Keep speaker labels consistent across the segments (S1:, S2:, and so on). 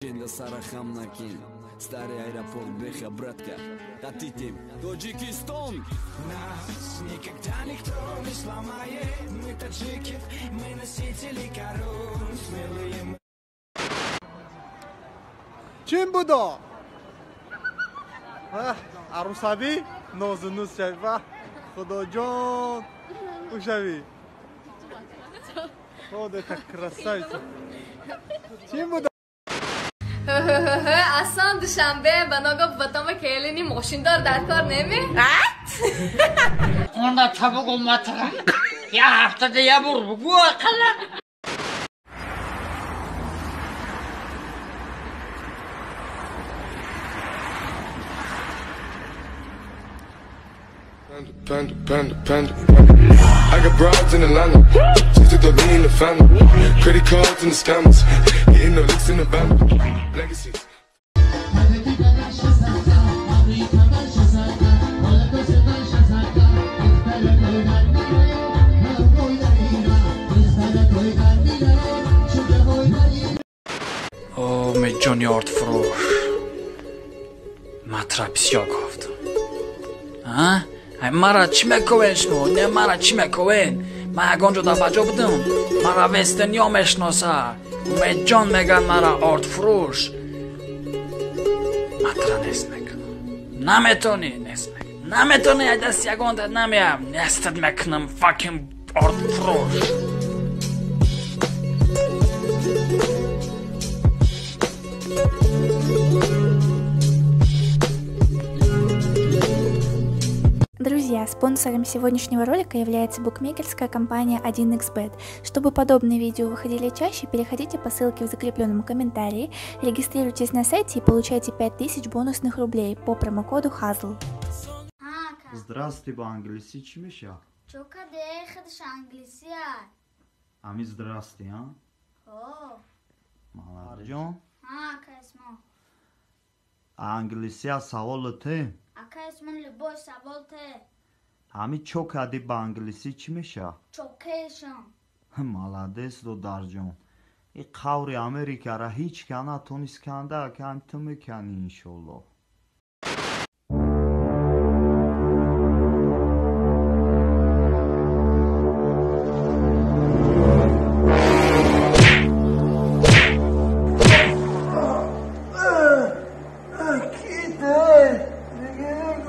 S1: Сарахам накин. Старый аэропорт Беха, братка. Татитим. Таджикистан!
S2: Нас никогда никто не сломает. Мы таджики, мы носители корон. Смелые мы.
S3: Чим будо? Арусаби? Нозу нуз шави. Ва, Худоҷон. Ушави. Вот это красавица. Чим будо?
S4: Аслан Душанбе ба ногоҳ ба тома келини мошиндор дар кор неми?
S5: Onda çabuk olmatıra. Ya haftada ya vur bu akala.
S6: Panda, panda, panda. I got broads in Atlanta. Just took the lean in the family. Credit cards and the scammers. Hitting the licks in the band. Legacies.
S7: О, меҷони ордфурӯш, матра бисёр гуфтам. А? Ай, мара чӣ мековен шумо? Не, мара чӣ мековен? Ман ягон ҷо дар баҷо будам? Мара вестерниё мешиноса. Умедҷон меган мара ордфурӯш. Матра нест мекунам. Наметонӣ, нест мекунам. Наметонӣ, ай даст ягонта намеям. Нестат мекунам, fucking ордфурӯш.
S8: Друзья, спонсором сегодняшнего ролика является букмекерская компания 1xBet. Чтобы подобные видео выходили чаще, переходите по ссылке в закрепленном комментарии, регистрируйтесь на сайте и получайте 5000 бонусных рублей по промокоду HAZL.
S9: Здравствуйте, по-английски чӣ меша?
S10: Чокаде хадш англисия.
S9: Ами здрасте, а?
S10: О.
S9: Молодец.
S10: А, кайсмо.
S9: Англисия савол те?
S10: Акайсмон любой савол те.
S9: Ами чо кади ба англисӣ чӣ меша?
S10: Чокешам.
S9: Молодец, додарҷон. И қаври Америкара ҳеҷ ка натонист канда, акам ту мекани иншолло.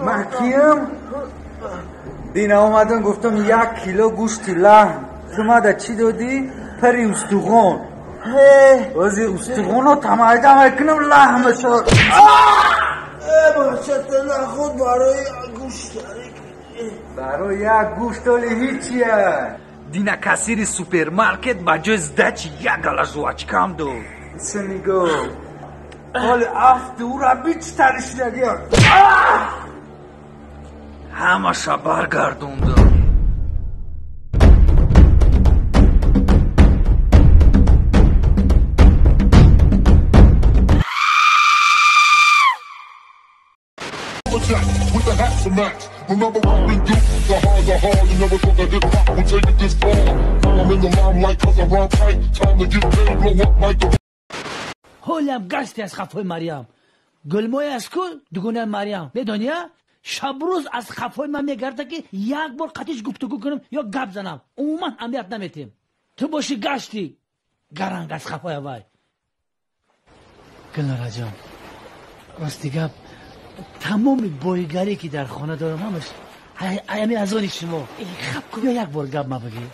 S11: Маҳкиям дина омадам, гуфтам як кило гӯшти лаҳм. Ту мада чӣ додӣ? Пари устуғон. Ози устуғоно тамайда мекунам лаҳмашо.
S12: Нахуд барои гӯшт.
S11: Барои як гӯшт оли ҳичия.
S13: Дина кассири супермаркет ба ҷои сдачи як гала жвачкам дод.
S11: Сениго. Оли афти ура бичтаришдагия.
S13: Ҳамаша баргардондам.
S6: With the hats and match. Remember what we do, the hard, the hard. You never thought that hip hop would take it this far. I'm in the limelight cause I rhyme tight. Time to get paid, blow up like the.
S14: Ҳолиам гашти аз хафҳои Марьям. Гулмои аз ку дугонаи Марьям. Медонӣ, шабрӯз аз хафҳои ман мегарда, ки як бор қатиш гуфтугӯ кунам ё гап занам. Умуман аҳамият наметем. Ту боши гашти гаранг аз хафҳои вай. Гулнораҷон, рости гап, тамоми боигарӣ ки дар хона дорам ҳамаш аями аз они шумо. Хаб ку, ё як бор гап ма бигӣ.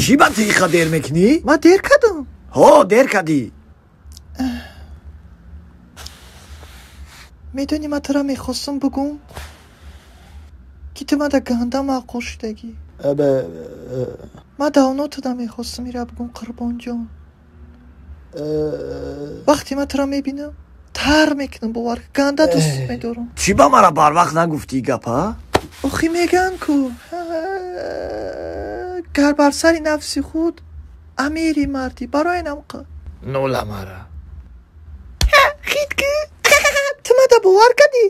S12: Чӣ ба тиха дер мекунӣ?
S15: Ман дер кардам?
S12: Ҳо, дер кардӣ.
S15: Медонӣ, ман тура мехостам бугум, ки ту мада ганда маъқул шудагӣ. Ман давно туда мехостам ира бугум, Қурбонҷон. Вақте ман тура мебинам, тар мекунам, бовар, ганда дӯст медорам.
S12: Чӣ ба мара барвақт нагуфтӣ гапа?
S15: Охи мегӯянд ку, гар бар сари нафси худ амири мардӣ, барои намқа.
S12: Нола мара.
S15: Хит ки ту мада бовар кардӣ?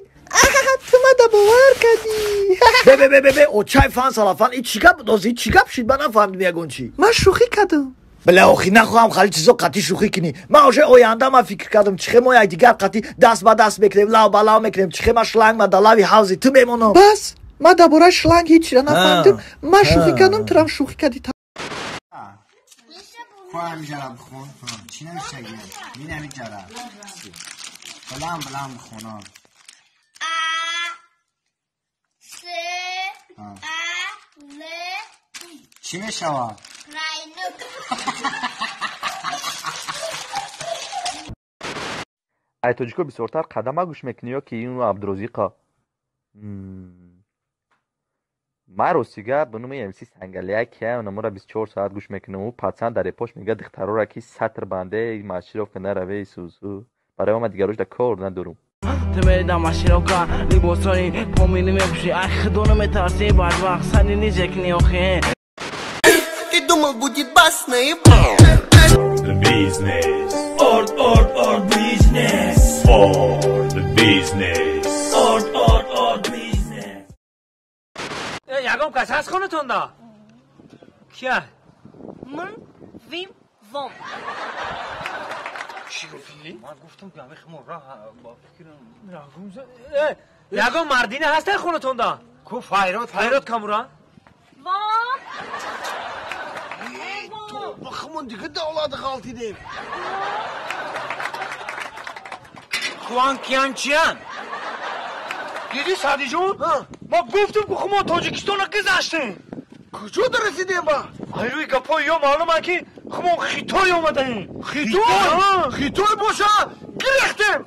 S15: Ту мада бовар кардӣ.
S12: Бе бе бе бе бе, очай фан салафан, и чӣ гап дози, чӣ гап шид, ман нафаҳмидим ягон чӣ.
S15: Ман шӯхӣ кардам.
S12: Бля, охи нахоҳам хали чизо қатъи шӯхӣ кунӣ. Ман уже оянда ман фикр кардам, чихе мо якдигар қатъи даст ба даст мекунем, лав ба лав мекунем, чихе ман шланг ма дар лави ҳавзи ту мемонам.
S15: Бас, ман дар бораи шланг ҳечира нафаҳмидим. Ман шӯхӣ кардам, турам шӯхӣ кардӣ.
S11: Чӣ мешавад?
S16: Ай тоҷико бисёртар қадама гӯш мекунӣ ё ки ину Абдурозиқа? Ман ростига ба номи МС Сангалия ки намура 24 соат гӯш мекунам. Ӯ пацан дар эпош мега духтарора ки сатр банде машировка нараве сусу. Барои ман дигарош да кор надорум.
S17: Ту мерида машировка либосони помини мепӯшӣ. Ай худо наметарсӣ бадбахт сани нижекни охе.
S18: Ты думал, будет бас
S19: Бизнес. Орд, орд, орд, бизнес. Орд, бизнес. Орд, орд, орд, бизнес.
S20: Ягон кас ҳаст хонатонда? Кия?
S4: Мн, вим, вом.
S20: Чӣ гуфтӣ? Ман гуфтам ки ҳамин химо ра ба фикрам. Ягон мардина ҳаст хонатонда? Ку Файрод, Файрод камура?
S4: Вом.
S18: Бахмон дига давлати ғалтидем.
S20: Хуан Кианчиан. Диди Садиҷон? Ма гуфтам ки хумо Тоҷикистонро гузаштем.
S18: Куҷо расидем ба?
S20: Ай рӯи гапҳои ё маълум ан ки хумо Хитой омадаем.
S18: Хитой? Хитой боша гирехтем.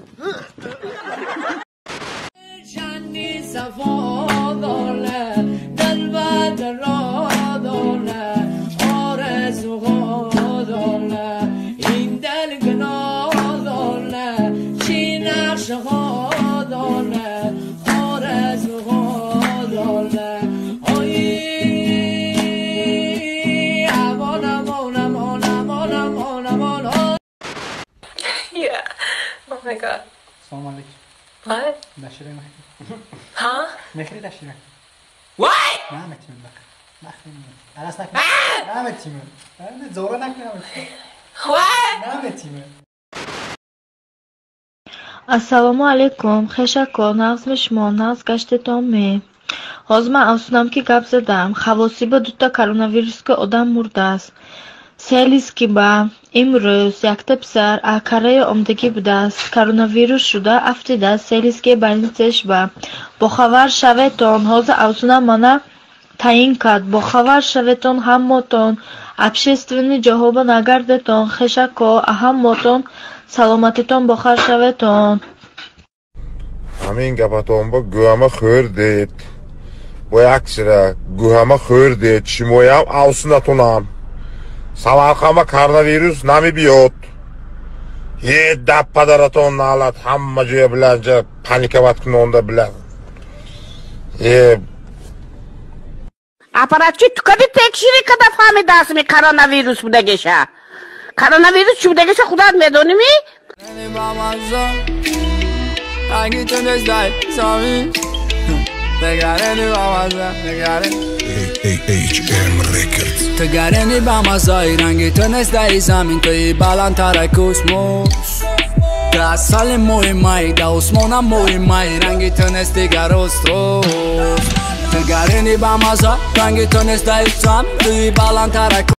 S4: Yeah. Oh my god.
S3: Салом алейкум.
S4: What?
S3: Дашира мехри.
S4: Huh?
S3: Мехри дашира.
S4: What?
S3: Наметимем бака. Нахрен. Арас накун. Наметимем. Зора накун наметимем.
S4: What?
S3: Наметимем.
S21: Ассалому алайкум, хешако, нағзми шумо, нағз гаштетон ме? Ҳозир ман афсунам ки гап задам. Хавосиба дута коронавируска одам мурдааст. Селиски ба имрӯз якта писар Корея омадагӣ будааст. Коронавирус шуда афтидааст Селиски больницаш ба. Бохабар шаветон, ҳозир афсунам мана таъин кард. Бохабар шаветон ҳаммотон, общественный ҷоҳоба нагардетон, хешако, ҳаммотон саломатитон бохар шаветон.
S6: Ҳамин гапатон бо гӯҳама хӯрдед. Бо як чира гӯҳама хӯрдед. Шумоям авсунатонам. Самарқандба коронавирус намебиёд. Е дап падаратон налат ҳамма ҷоя биланҷа паниковать кунонда билан. Е
S5: Аппаратчи тукади текшири када фаҳмидаастми коронавирус будагеша. Коронавирус чӣ будагеша худат медоними?
S1: Ту ба маззаи ранги ту нест дар замин, туи баландтара космос. Ту асали моҳи май, да осмонам моҳи май, ранги ту нест дигар рост. Ту гарини ба мазза, ранги ту нест дар замин, туи баландтара.